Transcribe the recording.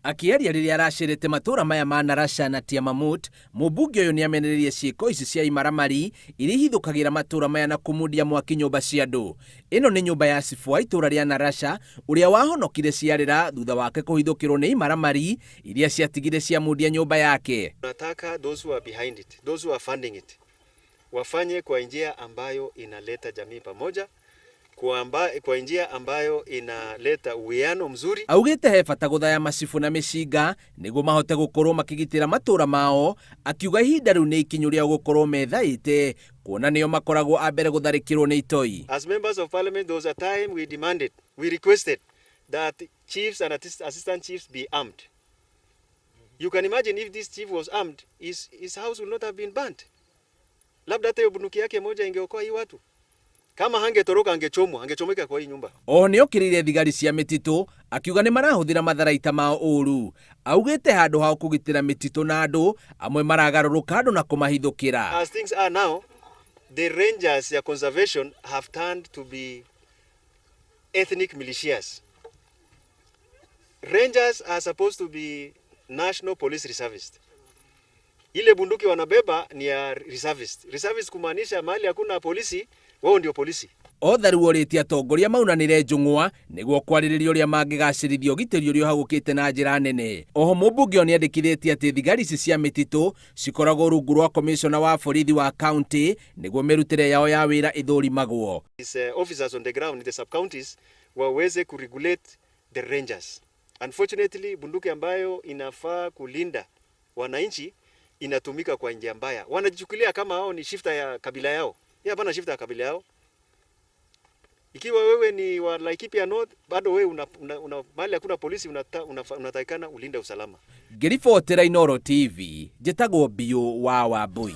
Akĩaria rĩrĩa aracerete matũra maya ma Narasha na Tiamamut, mũmbunge ũyũ nĩamenereirie ciĩko ici cia imaramari iria ihithũkagĩra matũra maya na kũmundia mwaki nyũmba cia andũ. Ĩno nĩ nyũmba ya cibũ wa itũra rĩa Narasha ũrĩa wahonokire ciarĩra thutha wake kũhithũkĩrwo nĩ imaramari iria ciatigire ciamundia nyũmba yake. Nataka those who are behind it, those who are funding it, wafanye kwa njia ambayo inaleta jamii pamoja, kwa njia ambayo inaleta uwiano mzuri. Augĩte he bata gũthaya macibũ na mĩcinga nĩguo mahote gũkorwo makĩgitĩra matũra mao, akiuga ihinda rĩu nĩ ikinyu rĩao gũkorwo methaĩte kuona nĩo makoragwo a mbere gũtharĩkĩrwo nĩ itoi. As members of parliament, there was a time we demanded, we requested that chiefs and assistant chiefs be armed. You can imagine if this chief was armed, his house would not have been burnt. Labda hata hiyo bunduki yake moja ingeokoa hii watu. Kama hangetoroka angechomwa, angechomeka kwa hii nyumba. Oho nĩokĩrĩire thigari cia mĩtitũ akiuga nĩ marahũthĩra matharaita mao ũru. Augĩte handũ ha kũgitĩra mĩtitũ na andũ amwe maragarũrũka andũ na kũmahithũkĩra. As things are now, the rangers ya conservation have turned to be ethnic militias. Rangers are supposed to be national police reservists. Ile bunduki wanabeba ni ya reservist. Reservist kumaanisha mahali hakuna polisi, wao ndio polisi. Othe rĩu orĩtie atongoria maunanĩre njũng'wa nĩguo kwarĩrĩria ũrĩa mangĩgacĩrithia ũgitĩri ũrĩa ũhagũkĩte na njĩra nene. Oho mũmbunge ũyũ nĩandĩkithĩtie atĩ thigari ici cia mĩtitũ cikoragwo rungu rwa komishona wa borithi wa kaunti nĩguo mĩrutĩre yao ya wĩra ĩthũrimagwo. These officers on the ground in the sub-counties waweze kuregulate the rangers. Unfortunately, bunduki ambayo inafaa kulinda wananchi inatumika kwa njia mbaya. Wanajichukulia kama hao ni shifta ya kabila yao. Yeye hapana shifta ya kabila yao. Ikiwa wewe ni wa Laikipia North, bado wewe una mahali hakuna polisi, unatakikana ulinde usalama. Ngĩribotera Inooro TV, njĩtagwo Biũ wa Wambui.